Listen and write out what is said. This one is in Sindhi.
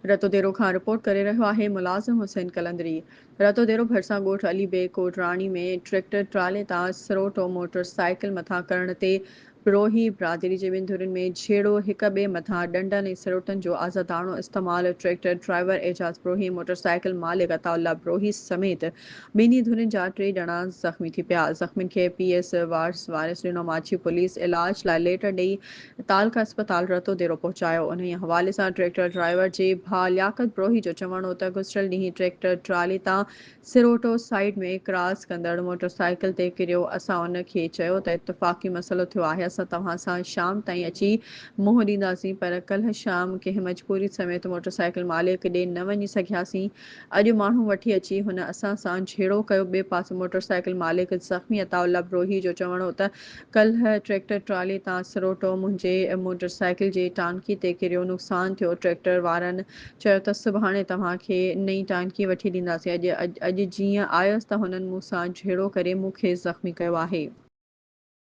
رتوديرو کان رپورٽ ڪري رهيو آهي ملازم حسين قلندري. رتوديرو ڀرسان ڳوٺ علي بيگ ڪوٽراڻي ۾ ٽريڪٽر ٽرالي تان سروٽو موٽر سائيڪل مٿان ڪرڻ تي بروهي برادري جي ٻن ڌرين ۾ جهيڙو، هڪ ٻئي مٿان ڏنڊن ۽ سروٽن جو آزاداڻو استعمال، tractor driver Ejaz Brohi, motorcycle مالڪ عطاء الله بروهي سميت ٻنهي ڌرين جا ٽي ڄڻا زخمي ٿي پيا، زخمين کي پي ايس وارث ڏنو ماڇي پوليس علاج لاء ليٽر ڏئي تعلقه اسپتال رتوديرو پهچايو. انهيء حوالي سان ٽريڪٽر ڊرائيور جي ڀاء لياقت بروهي جو چوڻ هو ته گذريل ڏينهن ٽريڪٽر ٽرالي تان سروٽو سائيڊ ۾ ڪراس ڪندڙ موٽر سائيڪل تي ڪريو، اسان ان کي چيو ته اتفاقي مسئلو ٿيو آهي، اسان توهان سان شام تائين اچي منهن ڏينداسين پر ڪلهه شام ڪنهن مجبوري سميت موٽر سائيڪل مالڪ ڏي نه وڃي سگهياسين، اڄ ماڻهو وٺي اچي هن اسان سان جهيڙو ڪيو، ٻئي پاسي موٽر سائيڪل مالڪ زخمي عطاء الله بروهي جو چوڻ هو ته ڪلهه ٽريڪٽر ٽرالي تان سروٽو منهنجي موٽر سائيڪل جي ٽانڪي تي ڪريو نقصان ٿيو، ٽريڪٽر وارن چيو ته سڀاڻي توهان کي نئين ٽانڪي وٺي ڏينداسين، اڄ اڄ جيئن آيس ته هنن مون سان جهيڙو ڪري مون کي زخمي ڪيو آهي.